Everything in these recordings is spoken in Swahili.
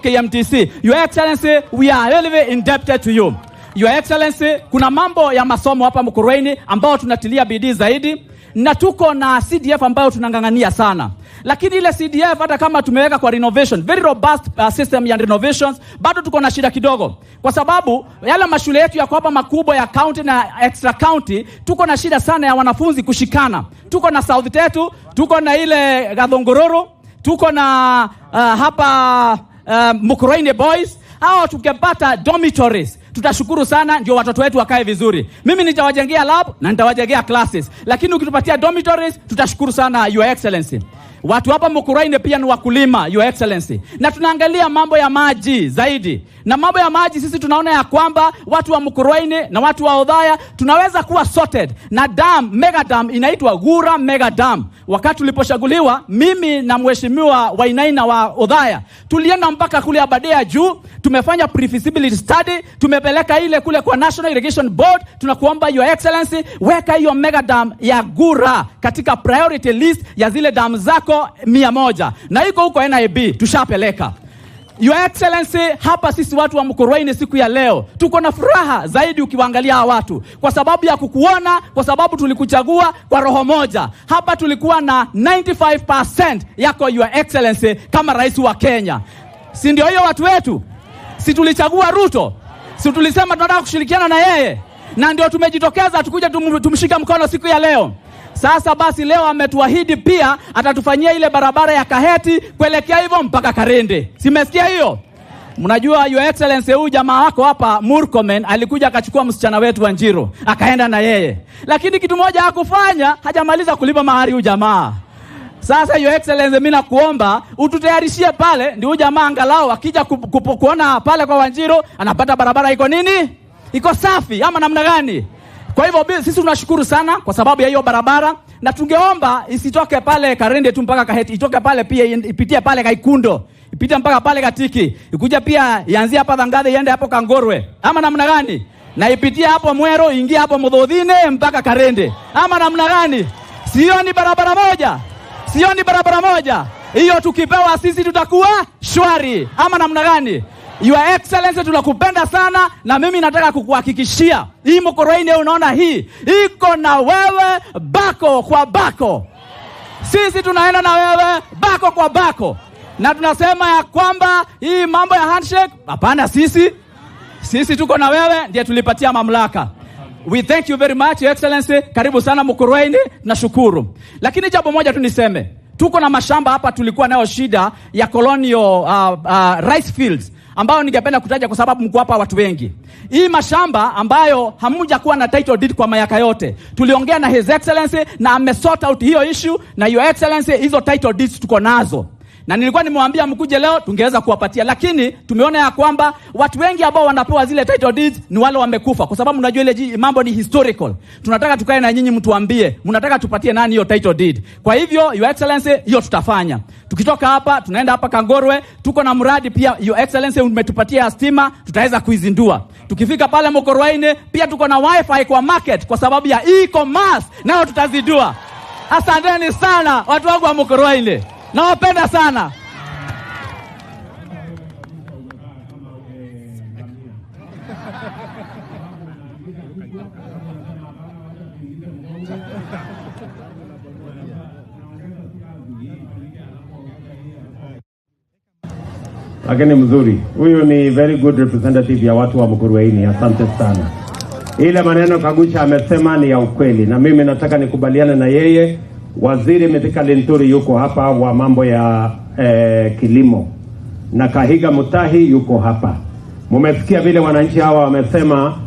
hiyo KMTC. Your Excellency, we are really indebted to you. Your Excellency, kuna mambo ya masomo hapa Mukurweini ambao tunatilia bidii zaidi, na tuko na CDF ambayo tunang'ang'ania sana. Lakini ile CDF hata kama tumeweka kwa renovation, very robust system ya renovations, bado tuko na shida kidogo. Kwa sababu yale mashule yetu yako hapa makubwa ya county na extra county, tuko na shida sana ya wanafunzi kushikana. Tuko na South Tetu, tuko na ile Gathongororo, tuko na hapa Mukurweini Boys. Hao tukipata dormitories tutashukuru sana, ndio watoto wetu wakae vizuri. Mimi nitawajengea lab na nitawajengea classes, lakini ukitupatia dormitories tutashukuru sana, Your Excellency. Watu hapa Mukurweini pia ni wakulima, Your Excellency, na tunaangalia mambo ya maji zaidi. Na mambo ya maji sisi tunaona ya kwamba watu wa Mukurweini na watu wa Othaya tunaweza kuwa sorted na dam, mega dam inaitwa Gura Mega Dam. Wakati tulipochaguliwa, mimi na mheshimiwa Wainaina wa Othaya tulienda mpaka kule Aberdare juu, tumefanya pre-feasibility study, tumepeleka ile kule kwa National Irrigation Board. Tunakuomba Your Excellency, weka hiyo mega dam ya Gura katika priority list ya zile dam zako 100, na iko huko NIB tushapeleka. Your Excellency, hapa sisi watu wa Mukurweini siku ya leo tuko na furaha zaidi ukiwaangalia hawa watu, kwa sababu ya kukuona, kwa sababu tulikuchagua kwa roho moja. Hapa tulikuwa na 95% yako Your Excellency kama rais wa Kenya. Si ndio hiyo watu wetu? Si tulichagua Ruto? Si tulisema tunataka kushirikiana na yeye? Na ndio tumejitokeza tukuja tumshika mkono siku ya leo. Sasa basi leo ametuahidi pia atatufanyia ile barabara ya Kaheti kuelekea hivyo mpaka Karende. Simesikia hiyo? Mnajua Your Excellency, huyu jamaa wako hapa Murkomen alikuja akachukua msichana wetu wa Njiro akaenda na yeye. Lakini kitu moja hakufanya, hajamaliza kulipa mahari huyu jamaa. Sasa Your Excellency, mimi nakuomba ututayarishie pale, ndio huyu jamaa angalau akija kuona pale kwa Wanjiro anapata barabara iko nini? Iko safi ama namna gani? Kwa hivyo sisi tunashukuru sana kwa sababu ya hiyo barabara, na tungeomba isitoke pale Karende tu mpaka Kaheti, itoke pale pia ipitie pale Kaikundo, ipitie mpaka pale Katiki, ikuja pia ianzie hapa Thangathe iende hapo Kangorwe ama namna gani? Na ipitie hapo Mwero, ingie hapo Muthuthine mpaka Karende ama namna gani? Sio ni barabara moja? Sio ni barabara moja? Hiyo tukipewa sisi tutakuwa shwari ama namna gani? Your Excellency, tunakupenda sana, na mimi nataka kukuhakikishia hii Mukurweini unaona hii iko na wewe bako kwa bako. Sisi tunaenda na wewe bako kwa bako, na tunasema ya kwamba hii mambo ya handshake hapana, sisi tuko na wewe, ndiye tulipatia mamlaka. We thank you very much, Your Excellency. Karibu sana Mukurweini, nashukuru. Lakini jambo moja tu niseme, tuko na mashamba hapa, tulikuwa nayo shida ya colonial rice fields ambayo ningependa kutaja kwa sababu mko hapa watu wengi. Hii mashamba ambayo hamjakuwa na title deed kwa miaka yote, tuliongea na His Excellency na amesort out hiyo issue, na Your Excellency hizo title deeds tuko nazo. Na nilikuwa nimewambia mkuje leo tungeweza kuwapatia, lakini tumeona ya kwamba watu wengi ambao wanapewa zile title deeds ni wale wamekufa, kwa sababu mnajua ile mambo ni historical. Tunataka tukae na nyinyi mtuambie mnataka tupatie nani hiyo title deed. Kwa hivyo Your Excellency, hiyo tutafanya. Tukitoka hapa tunaenda hapa Kangorwe, tuko na mradi pia Your Excellency umetupatia stima, tutaweza kuizindua. Tukifika pale Mukurweini pia tuko na wifi kwa market kwa sababu ya e-commerce, nao tutazindua. Asanteni sana watu wangu wa Mukurweini. Nawapenda sana. Lakini mzuri, huyu ni very good representative ya watu wa Mukurweini. Asante sana. Ile maneno Kagucha amesema ni ya ukweli, na mimi nataka nikubaliane na yeye. Waziri Mithika Linturi yuko hapa wa mambo ya kilimo, na Kahiga Mutahi yuko hapa. Mumesikia vile wananchi hawa wamesema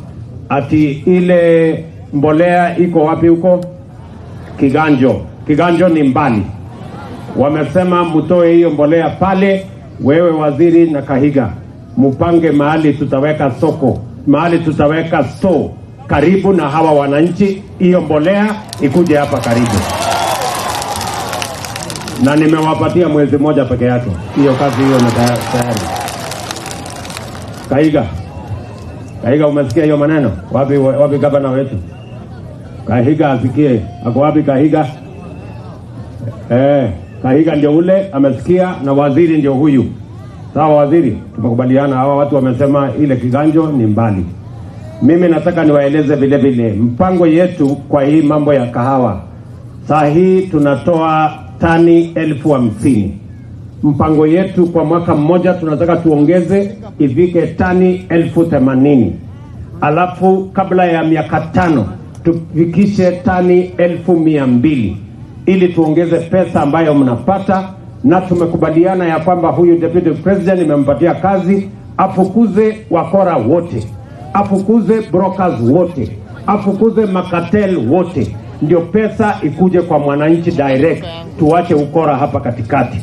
ati ile mbolea iko wapi huko? Kiganjo. Kiganjo ni mbali. Wamesema mtoe hiyo mbolea pale. Wewe waziri na Kahiga mupange mahali tutaweka soko, mahali tutaweka store karibu na hawa wananchi, hiyo mbolea ikuje hapa karibu. Na nimewapatia mwezi mmoja peke yake, hiyo kazi hiyo ni tayari. Kahiga, Kahiga, umesikia hiyo maneno? Wapi, wapi gavana wetu? Kahiga asikie. Ako wapi Kahiga? Kahiga ndio ule amesikia, na waziri ndio huyu. Sawa waziri, tumekubaliana. Hawa watu wamesema ile Kiganjo ni mbali. Mimi nataka niwaeleze vile vile mpango yetu kwa hii mambo ya kahawa. Saa hii tunatoa tani 50,000. Mpango yetu kwa mwaka mmoja tunataka tuongeze ifike tani 80,000. Alafu kabla ya miaka 5 tufikishe tani 200,000 ili tuongeze pesa ambayo mnapata. Na tumekubaliana ya kwamba huyu Deputy President nimempatia kazi afukuze wakora wote, afukuze brokers wote, afukuze makatel wote, ndio pesa ikuje kwa mwananchi direct, tuache ukora hapa katikati.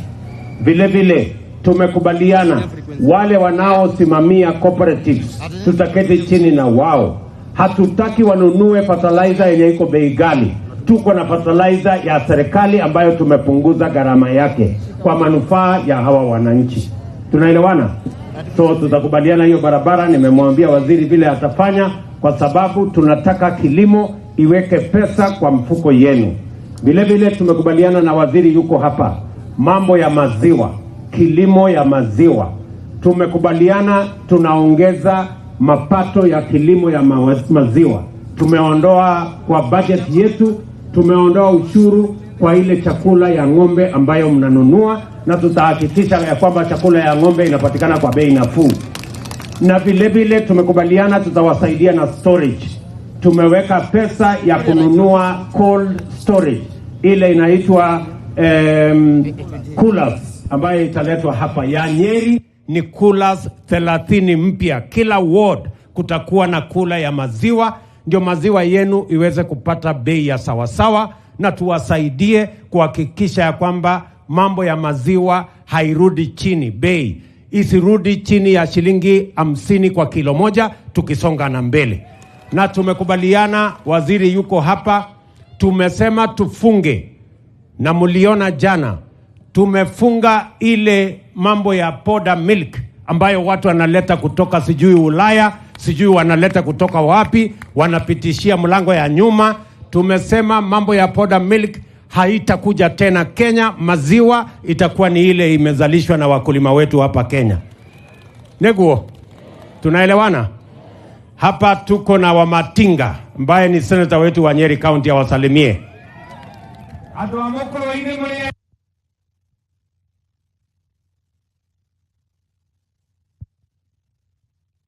Vile vile tumekubaliana wale wanaosimamia cooperatives tutaketi chini na wao. Hatutaki wanunue fertilizer yenye iko bei ghali. Tuko na fertilizer ya serikali ambayo tumepunguza gharama yake kwa manufaa ya hawa wananchi. Tunaelewana? So tutakubaliana hiyo barabara. Nimemwambia waziri vile atafanya, kwa sababu tunataka kilimo iweke pesa kwa mfuko yenu. Vile vile tumekubaliana na waziri yuko hapa, mambo ya maziwa, kilimo ya maziwa. Tumekubaliana tunaongeza mapato ya kilimo ya maziwa. Tumeondoa kwa budget yetu, tumeondoa ushuru kwa ile chakula ya ng'ombe ambayo mnanunua, na tutahakikisha ya kwamba chakula ya ng'ombe inapatikana kwa bei nafuu. Na vile vile tumekubaliana tutawasaidia na storage. Tumeweka pesa ya kununua cold storage, ile inaitwa coolers, ambayo italetwa hapa ya Nyeri. Ni coolers 30 mpya. Kila ward kutakuwa na kula ya maziwa, ndio maziwa yenu iweze kupata bei ya sawasawa, na tuwasaidie kuhakikisha ya kwamba mambo ya maziwa hairudi chini, bei isirudi chini ya shilingi 50 kwa kilo moja, tukisonga na mbele. Na tumekubaliana, waziri yuko hapa, tumesema tufunge, na mliona jana tumefunga ile mambo ya powder milk ambayo watu wanaleta kutoka sijui Ulaya, sijui wanaleta kutoka wapi, wanapitishia mlango ya nyuma. Tumesema mambo ya powder milk haitakuja tena Kenya. Maziwa itakuwa ni ile imezalishwa na wakulima wetu hapa Kenya. Neguo, tunaelewana? Hapa tuko na Wamatinga ambaye ni senator wetu wa Nyeri County, awasalimie.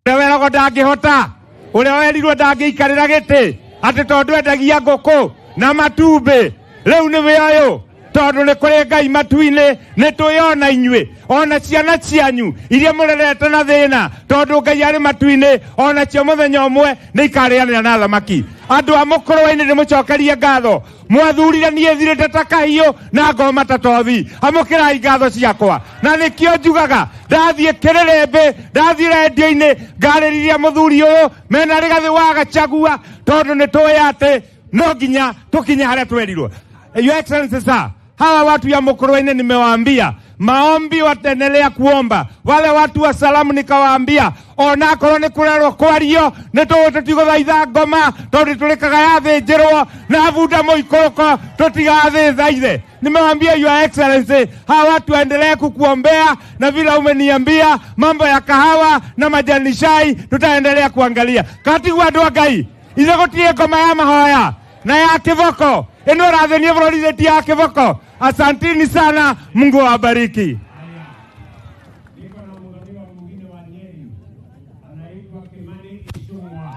Weragwo ndangĩhota, ũrĩa werirwo ndangĩikarĩra gĩtĩ atĩ tondũ endagia ngũkũ na matumbĩ, rĩu nĩwe ũyũ, tondũ nĩ kũrĩ Ngai matu-inĩ, nĩ twĩona inyuĩ ona ciana cianyu iria mũrerete na thĩna, tondũ Ngai arĩ matu-inĩ, ona cio mũthenya ũmwe nĩ ikarĩanĩra na thamaki. Andũ a Mũkũrwe-inĩ ndĩmũcokerie ngatho, mwathurire niĩ thirĩte ta kahiũ na ngoma ta tothi, amũkĩrai ngatho ciakwa. Na nĩkĩo njugaga ndathiĩ kĩrĩrĩmbĩ, ndathiĩ rendio-inĩ ngarĩrĩria mũthuri ũyũ mena Rigathĩ wa Gachagua, tondũ nĩ tũĩ atĩ no nginya tũkinye harĩa twerirwo. Your Excellency sir, hawa watu ya Mukurweini nimewaambia maombi wataendelea kuomba. Wale watu wa salamu nikawaambia onakorwo ni kurerwo kwario ni tũĩ tũtigũthaitha ngoma tondũ tũrĩkaga yathĩnjĩrwo na bunda mũikũrũko tũtigathĩthaithe. Nimewaambia Your Excellency, hawa watu waendelee kukuombea, na vile umeniambia mambo ya kahawa na majani chai tutaendelea kuangalia. Kati wa andũ a Ngai ithe gũtirĩ ngoma ya mahoya na ya kĩboko ĩno ĩrathĩnia bũrũri ti ya kĩboko. Asanteni sana, Mungu awabariki. Niko na mwadhiriwa mwingine wa Nyeri anaitwa Kimani Ichung'wa.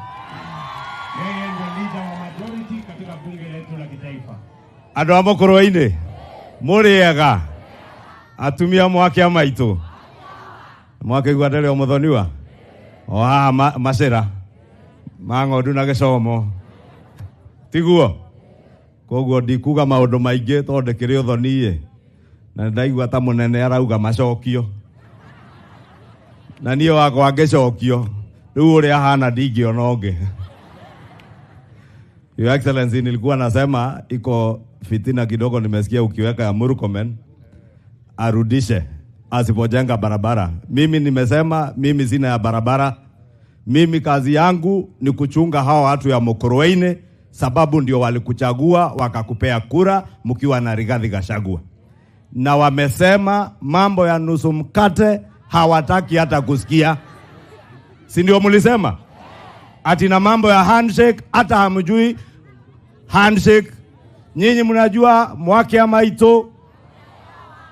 Yeye ndio leader wa majority katika bunge letu la kitaifa. Andũ a Mukurweini mũrĩ ega, atumia mwake a maitũ mwakĩigua ndĩrĩ o mũthoniwa o haha macĩra ma ng'ondu na gĩcomo, tiguo? Koguo ndikuga maũndũ maingĩ tondũ ndĩkĩrĩ ũthoni-ĩ, na nĩndaigua ta mũnene arauga macokio, na niĩ wakwa ngĩcokio rĩu ũrĩa ahana ndingĩona ũngĩ. Your Excellency, nilikuwa nasema iko fitina kidogo nimesikia ukiweka ya Murkomen arudishe asipojenga barabara. Mimi nimesema mimi sina ya barabara. Mimi kazi yangu ni kuchunga hawa watu ya Mukurweini, sababu ndio walikuchagua wakakupea kura mkiwa na Rigathi Gachagua. Na wamesema mambo ya nusu mkate Hawataki hata kusikia. Si ndio mlisema? Ati na mambo ya handshake, hata hamjui handshake. Nyinyi mnajua mwake amaito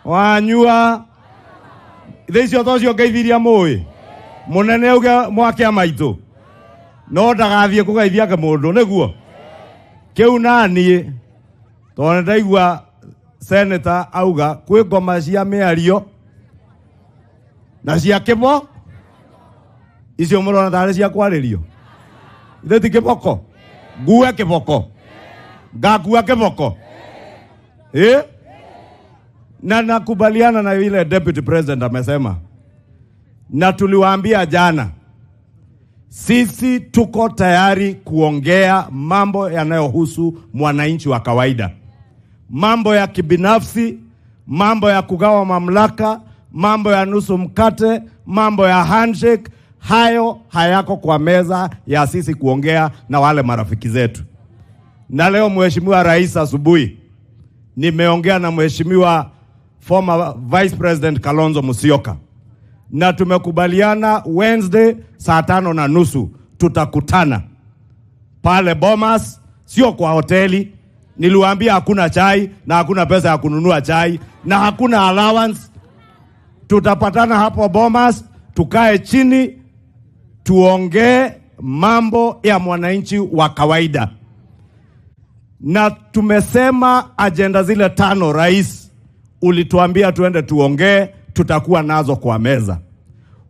wanyua icio tocio ngeithiria mũĩ mũnene auge mwake amaitũ no ndagathiĩ kũgeithia kĩmũndũ nĩguo kĩu naniĩ tondũ nĩndaigua senator auga kwĩ ngoma cia mĩario na cia kĩbo icio mũrona tarĩ cia kwarĩrio ithe ti kĩboko ngue kĩboko ngakua kĩboko eh? Na nakubaliana na ile deputy president amesema, na tuliwaambia jana, sisi tuko tayari kuongea mambo yanayohusu mwananchi wa kawaida, mambo ya kibinafsi, mambo ya kugawa mamlaka, mambo ya nusu mkate, mambo ya handshake. Hayo hayako kwa meza ya sisi kuongea na wale marafiki zetu. Na leo Mheshimiwa Rais asubuhi nimeongea na Mheshimiwa former Vice President Kalonzo Musyoka, na tumekubaliana Wednesday 5:30 tutakutana pale Bomas, sio kwa hoteli. Niliwaambia hakuna chai na hakuna pesa ya kununua chai na hakuna allowance. Tutapatana hapo Bomas, tukae chini tuongee mambo ya mwananchi wa kawaida. Na tumesema agenda zile 5 Rais ulituambia tuende tuongee, tutakuwa nazo kwa meza.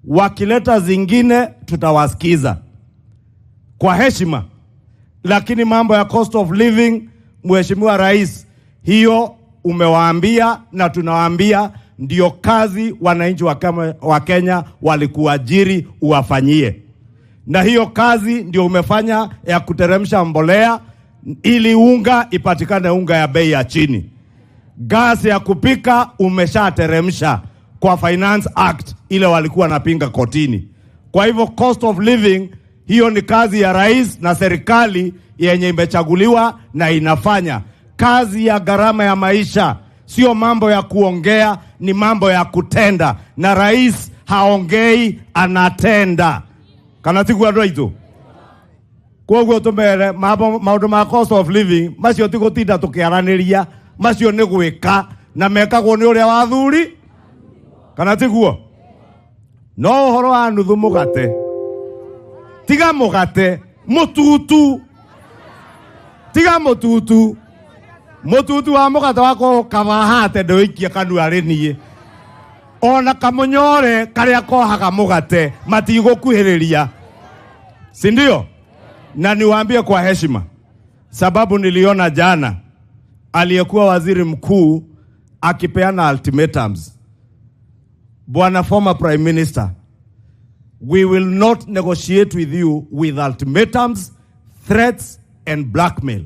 Wakileta zingine tutawasikiza kwa heshima. Lakini mambo ya cost of living, Mheshimiwa Rais, hiyo umewaambia na tunawaambia ndio kazi wananchi wa Kenya walikuajiri uwafanyie. Na hiyo kazi ndio umefanya ya kuteremsha mbolea ili unga ipatikane, unga ya bei ya chini. Gasi ya kupika umeshateremsha kwa Finance Act ile walikuwa napinga kotini. Kwa hivyo cost of living hiyo ni kazi ya rais na serikali yenye imechaguliwa na inafanya. Kazi ya gharama ya maisha sio mambo ya kuongea, ni mambo ya kutenda. Na rais haongei, anatenda. Kana tigu andũ aitũ? Koguo tumere maũndũ ma cost of living macio ti gũtinda tũkĩaranĩria, macio nĩ gwĩka na mekagwo nĩ ũrĩa wa thuri, kana tiguo? No ũhoro wa nuthu mũgate, tiga mũgate mũtutu, tiga mũtutu, mũtutu wa mũgate wakwa kabahate ndũikie kanua rĩ niĩ ona kamũnyore karĩa kohaga mũgate matigũkuhĩrĩria, si ndio? Na niwaambie kwa heshima, sababu niliona jana aliyekuwa waziri mkuu akipeana ultimatums. Bwana former prime minister, we will not negotiate with you with ultimatums, threats and blackmail.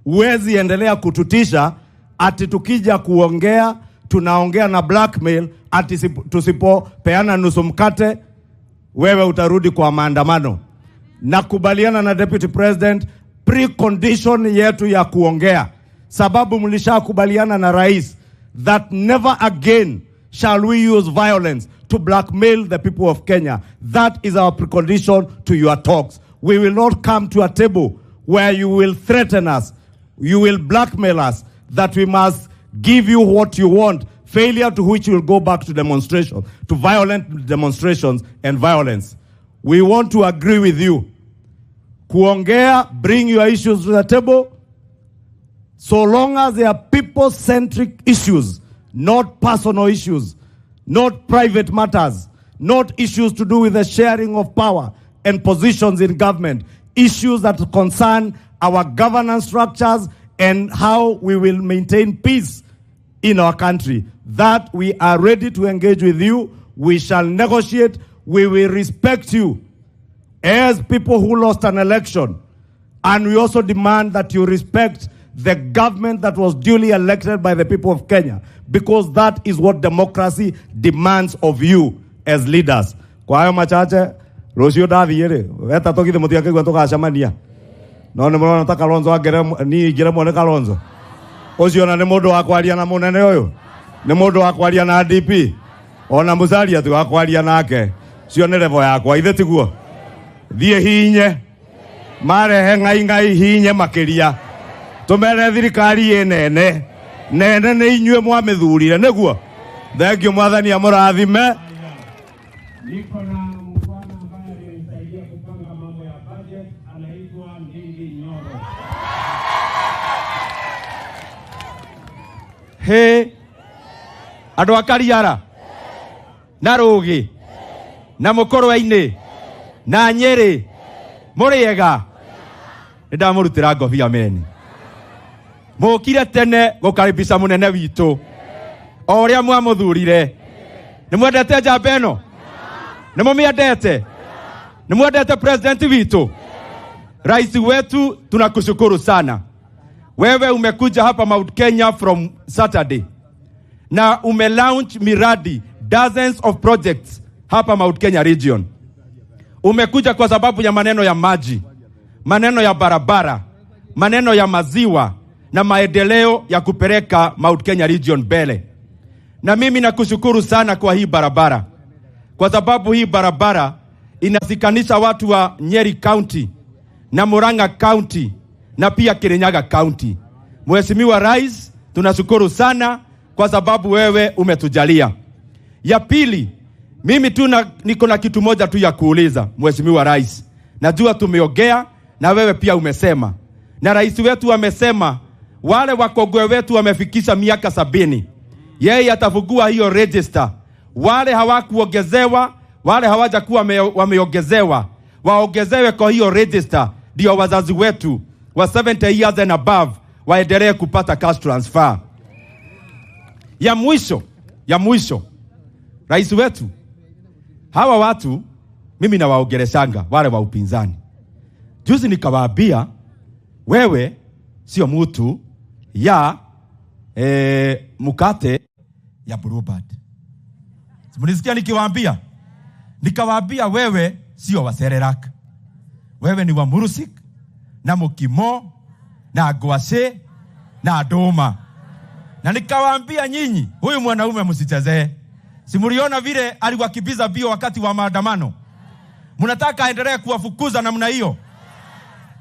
Huwezi endelea kututisha ati tukija kuongea tunaongea na blackmail, ati tusipopeana nusu mkate wewe utarudi kwa maandamano. Nakubaliana na deputy president, precondition yetu ya kuongea, sababu mlishakubaliana na rais that never again shall we use violence to blackmail the people of Kenya. That is our precondition to your talks. We will not come to a table where you will threaten us, you will blackmail us, that we must give you what you want, failure to which you will go back to demonstration, to violent demonstrations and violence. We want to agree with you. Kuongea, bring your issues to the table, so long as they are people-centric issues, not personal issues, not private matters, not issues to do with the sharing of power and positions in government, issues that concern our governance structures and how we will maintain peace in our country. That we are ready to engage with you. We shall negotiate. We will respect you as people who lost an election. And we also demand that you respect the government that was duly elected by the people of Kenya, because that is what democracy demands of you as leaders. Kwa hayo machache, rũciũ ndathiĩ rĩ, weta tũgithĩ mũtiakĩigua tũgacemania. No nĩ mũrona ta Kalonzo angere niĩ ingĩremwo nĩ Kalonzo. Ũcio ona nĩ mũndũ wa kwaria na mũnene ũyũ. Nĩ mũndũ wa kwaria na DP. Ona Musalia tugakwaria nake. Cio nĩ level yakwa ithe tiguo. Thiĩ hinye. Marehe ngai ngai hinye makĩria. Tumere thirikari ĩ nene. Nene nĩ inyuĩ mwamĩthurire nĩguo. Thank you mwathani amũrathime. Niko na mkwana ambaye alinisaidia kupanga mambo ya budget, anaitwa Ndindi Nyoro. He andå a Kariara na Rũgĩ na Mũkũrwe-inĩ na Nyĩrĩ mũrĩega, nĩ ndamũrutĩra ngobia meni. Mũkire tene gũkaribisha mũnene witũ o ũrĩa mwamũthurire. Nĩ mwendete njamba ĩno? Nĩ mũmĩendete? Nĩ mwendete president witũ? Rais wetu, tunakushukuru sana. Wewe umekuja hapa Mount Kenya from Saturday na umelaunch miradi, dozens of projects hapa Mount Kenya region. Umekuja kwa sababu ya maneno ya maji, maneno ya barabara, maneno ya maziwa na maendeleo ya kupeleka Mount Kenya region mbele. Na mimi nakushukuru sana kwa hii barabara, kwa sababu hii barabara inasikanisha watu wa Nyeri County na Murang'a County na pia Kirinyaga County. Mheshimiwa Rais, tunashukuru sana kwa sababu wewe umetujalia. Ya pili, mimi tu niko na kitu moja tu ya kuuliza Mheshimiwa Rais. Najua tumeongea na wewe pia umesema, na rais wetu amesema wale wakongwe wetu wamefikisha miaka 70, yeye atafungua hiyo register. Wale hawakuongezewa, wale hawajakuwa wameongezewa, waongezewe kwa hiyo register, ndio wazazi wetu wa 70 years and above waendelee kupata cash transfer. Ya mwisho, rais wetu, hawa watu mimi nawaongeleshanga wale wa upinzani. Juzi nikawaambia wewe sio mtu ya mkate ya Bluebird. Mlisikia nikiwaambia? Nikawaambia wewe sio wa Cerelac. Wewe ni wa Murusik na Mukimo na Gwashe na Doma. Na nikawaambia nyinyi, huyu mwanaume msichezee. Si mliona vile aliwakimbiza bio wakati wa maandamano? Mnataka aendelee kuwafukuza namna hiyo?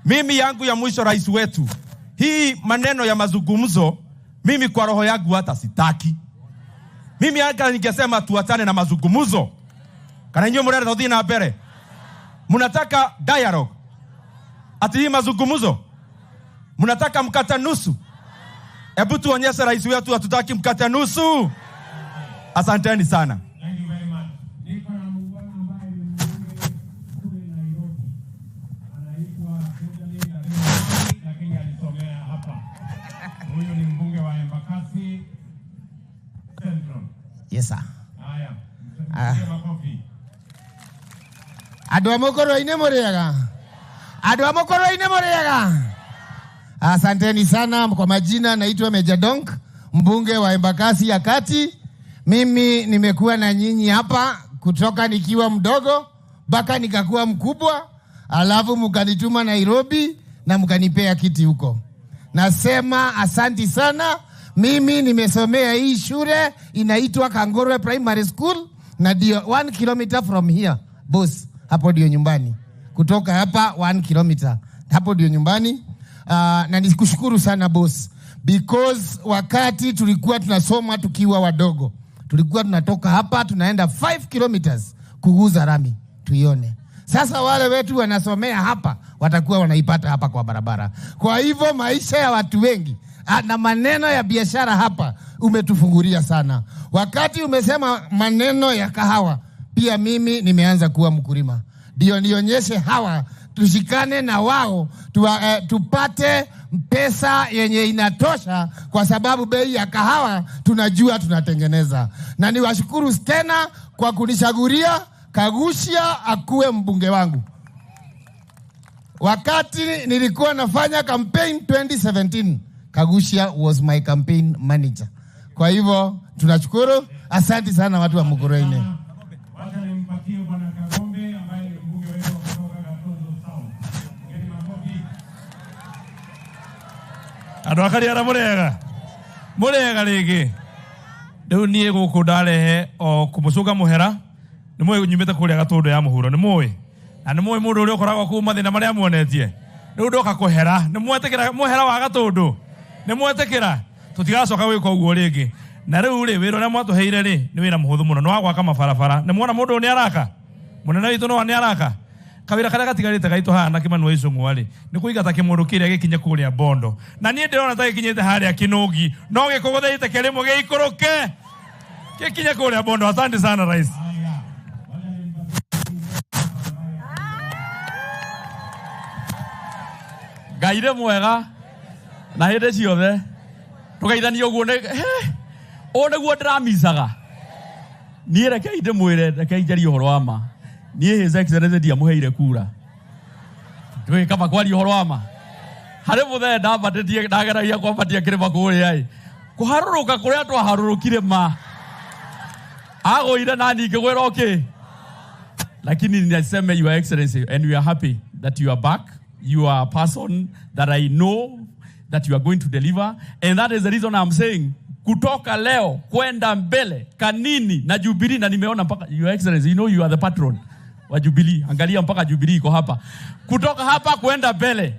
Mimi yangu ya mwisho, rais wetu, hii maneno ya mazungumzo mimi kwa roho yangu hata sitaki. Mimi hata ningesema tuachane na mazungumzo. Kana nyinyi mrere tuthie na mbere. Mnataka dialogue. Ati hii mazungumzo. Mnataka mkate nusu. Hebu tuonyeshe rais wetu hatutaki mkate nusu. Asanteni sana. Thank you very much. Niko na muungwana ambaye ni mbunge kule Nairobi. Anaitwa Benjamin Arima, lakini alisomea hapa. Huyu ni mbunge wa Embakasi Central. Yes sir. Haya. Mpigie makofi. Andũ a Mũkũrwe-inĩ mũrĩega? Andũ a Mũkũrwe-inĩ mũrĩega? Asanteni sana. Kwa majina naitwa Meja Donk, mbunge wa Embakasi ya Kati. Mimi nimekuwa na nyinyi hapa kutoka nikiwa mdogo mpaka nikakuwa mkubwa, alafu mkanituma Nairobi na mkanipea kiti huko. Nasema asanti sana. Mimi nimesomea hii shule inaitwa Kangorwe Primary School, na ndio 1 kilometer from here boss, hapo ndio nyumbani. Kutoka hapa 1 kilometer, hapo ndio nyumbani. Na nikushukuru sana boss, because wakati tulikuwa tunasoma tukiwa wadogo, tulikuwa tunatoka hapa tunaenda 5 kilometers kuguza rami tuione. Sasa wale wetu wanasomea hapa watakuwa wanaipata hapa kwa barabara. Kwa hivyo maisha ya watu wengi na maneno ya biashara hapa umetufungulia sana. Wakati umesema maneno ya kahawa, pia mimi nimeanza kuwa mkulima. Ndio nionyeshe hawa tushikane na wao tupate pesa yenye inatosha, kwa sababu bei ya kahawa tunajua tunatengeneza. Na niwashukuru tena kwa kunishaguria Kaguchia akuwe mbunge wangu. Wakati nilikuwa nafanya campaign 2017, Kaguchia was my campaign manager. Kwa hivyo tunashukuru, asante sana watu wa Mukurweini. Wacha nimpatie Bwana Kagombe ambaye ni mbunge wetu kutoka Gatundu South. Ngeni makofi. Andũ a Kariara mũrĩega? Mũrĩega rĩngĩ? Rĩu niĩ gũkũ ndarehe o kũmũcũnga mũhera, nĩ mũĩ nyumĩte kũrĩa Gatũndũ ya mũhuro, nĩ mũĩ na nĩ mũĩ mũndũ ũrĩa ũkoragwo kũu mathĩna marĩa muonetie. Rĩu ndoka kũhera, nĩ mwetĩkĩra mũhera wa Gatũndũ, nĩ mwetĩkĩra tũtigacoka gwĩka ũguo rĩngĩ. Na rĩu rĩ, wĩra ũrĩa mwatũheire rĩ nĩ wĩra mũhũthũ mũno, nĩ wa gwaka mabarabara. Nĩ muona mũndũ ũyũ nĩ araka, mũnene witũ no nĩ araka. Kawĩra karĩa gatigarĩte gaitũ haha na Kimani wa Ichung'wa rĩ nĩ kũigata kĩmũndũ kĩrĩa gĩkinye kũrĩa Bondo, na niĩ ndĩrona ta gĩkinyĩte harĩa Kĩnũgi, no gĩkũgũthĩte kĩrĩmũ gĩikũrũke gĩkinye kũrĩa Bondo. Asante sana Rais. Ngai nĩ mwega na hĩndĩ ciothe tũgeithanie ũguo nĩ ũũ nĩguo ndĩramicaga niĩ. Rekei ndĩmwĩre, rekei njarie ũhoro wa ma. Niĩ His Excellency ndiamũheire kura, ndũĩ kaba kwaria ũhoro wa ma. Harĩ mũthenya ndambatĩtie, ndageragia kwambatia kĩrĩma kũrĩa ĩ kũharũrũka kũrĩa twaharũrũkire ma agũire na niĩ ngĩgwĩra okay. Lakini niseme, Your Excellency, and we are happy that you are back. You are a person that I know that you are going to deliver, and that is the reason I'm saying kutoka leo kwenda mbele Kanini na Jubilee, na nimeona mpaka, Your Excellency, you know you are the patron wa Jubilee, angalia mpaka Jubilee iko hapa. Kutoka hapa kwenda mbele,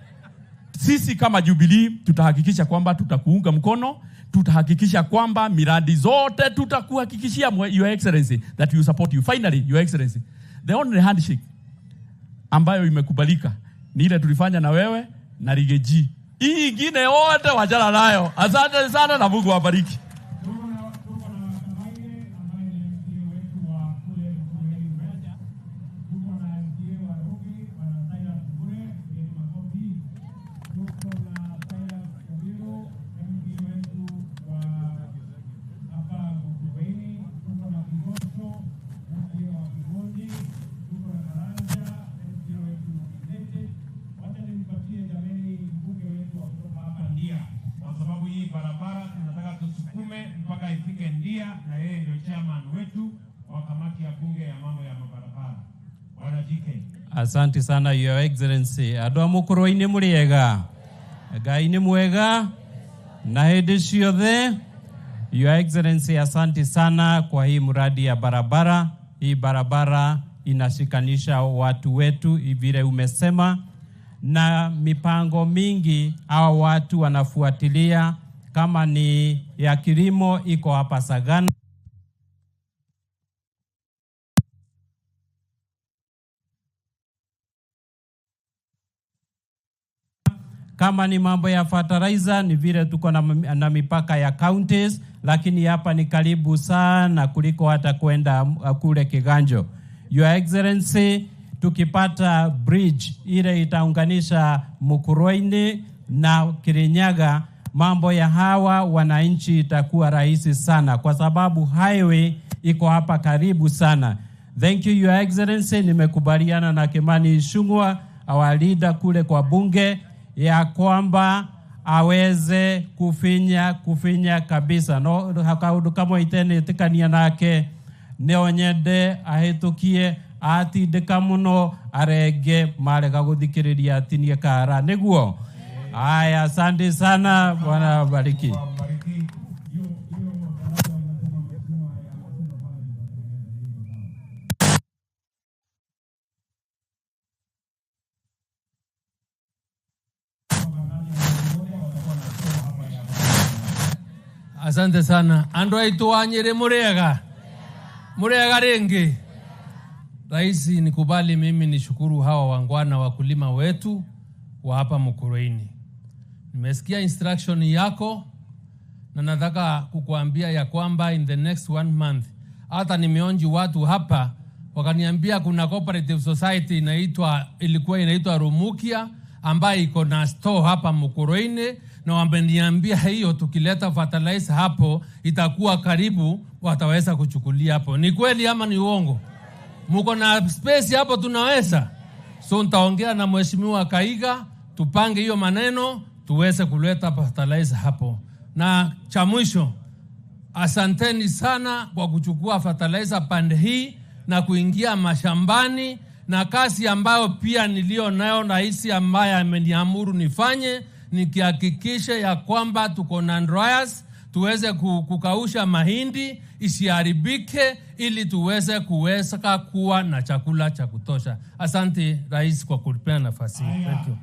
sisi kama Jubilee tutahakikisha kwamba tutakuunga mkono, tutahakikisha kwamba miradi zote tutakuhakikishia, Your Excellency, that we support you. Finally, Your Excellency, the only handshake ambayo imekubalika ni ile tulifanya na wewe na Rigathi. Hii ingine yote wachana nayo. Asante sana na Mungu awabariki. Kwa sababu hii barabara tunataka tusukume mpaka ifike Ndia, na yeye ndio chairman wetu wa kamati ya bunge ya mambo ya mabarabara. Bwana GK. Asante sana, Your Excellency. Andũ a Mũkũrwe-inĩ mũrĩega, Ngai nĩ mwega na hĩndĩ ciothe. Your Excellency, asante sana kwa hii mradi ya barabara. Hii barabara inashikanisha watu wetu vile umesema, na mipango mingi hawa watu wanafuatilia, kama ni ya kilimo iko hapa Sagana. Kama ni mambo ya fertilizer ni vile tuko na mipaka ya counties, lakini hapa ni karibu sana kuliko hata kwenda kule Kiganjo. Your Excellency, tukipata bridge ile itaunganisha Mukurweini na Kirinyaga, mambo ya hawa wananchi itakuwa rahisi sana, kwa sababu highway iko hapa karibu sana. Thank you, Your Excellency. Nimekubaliana na Kimani Ichung'wa, our leader kule kwa bunge, ya kwamba aweze kufinya kabisa no kaundu kamwe itenĩtĩkania nake nĩ nyende ahĩtũkie atindĩka mũno arenge marega gũthikĩrĩria atinie kara nĩguo. Haya, asante sana, Bwana abariki. Asante sana. Andu aitu wa Nyeri muriega, muriega ringi. Rais, nikubali mimi nishukuru hawa wangwana wakulima wetu wa hapa Mukurweini. Nimesikia instruction yako na nataka kukuambia ya kwamba in the next 1 month, hata nimeonji watu hapa wakaniambia kuna cooperative society ilikuwa inaitwa Rumukia ambayo iko na store hapa Mukurweini, na wameniambia hiyo tukileta fertilizer hapo itakuwa karibu, wataweza kuchukulia hapo. Ni kweli ama ni uongo? Muko na space hapo, tunaweza. So nitaongea na Mheshimiwa Kaiga tupange hiyo maneno tuweze kuleta fertilizer hapo. Na cha mwisho, asanteni sana kwa kuchukua fertilizer pande hii na kuingia mashambani, na kazi ambayo pia nilio nayo rais ambaye ameniamuru nifanye, nikihakikisha ya kwamba tuko na dryers, tuweze kukausha mahindi isiharibike, ili tuweze kuweza kuwa na chakula cha kutosha. Asante Rais kwa kunipea nafasi. Thank you.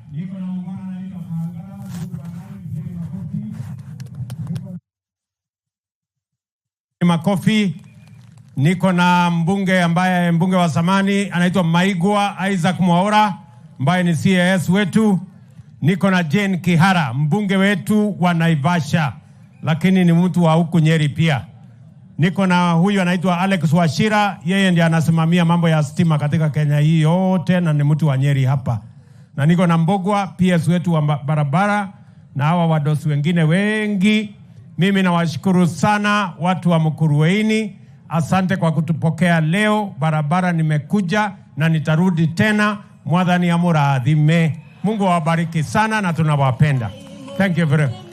Makofi. Niko na mbunge ambaye mbunge wa zamani anaitwa Maigwa Isaac Mwaura ambaye ni CAS wetu. Niko na Jane Kihara, mbunge wetu wa Naivasha, lakini ni mtu wa huku Nyeri pia. Niko na huyu anaitwa Alex Wachira, yeye ndiye anasimamia mambo ya stima katika Kenya hii yote na ni mtu wa Nyeri hapa. Na niko na Mbogwa PS wetu wa barabara na hawa wadosi wengine wengi. Mimi nawashukuru sana watu wa Mukurweini, asante kwa kutupokea leo. Barabara nimekuja na nitarudi tena. Mwathani amurathime. Mungu awabariki sana na tunawapenda. Thank you very much.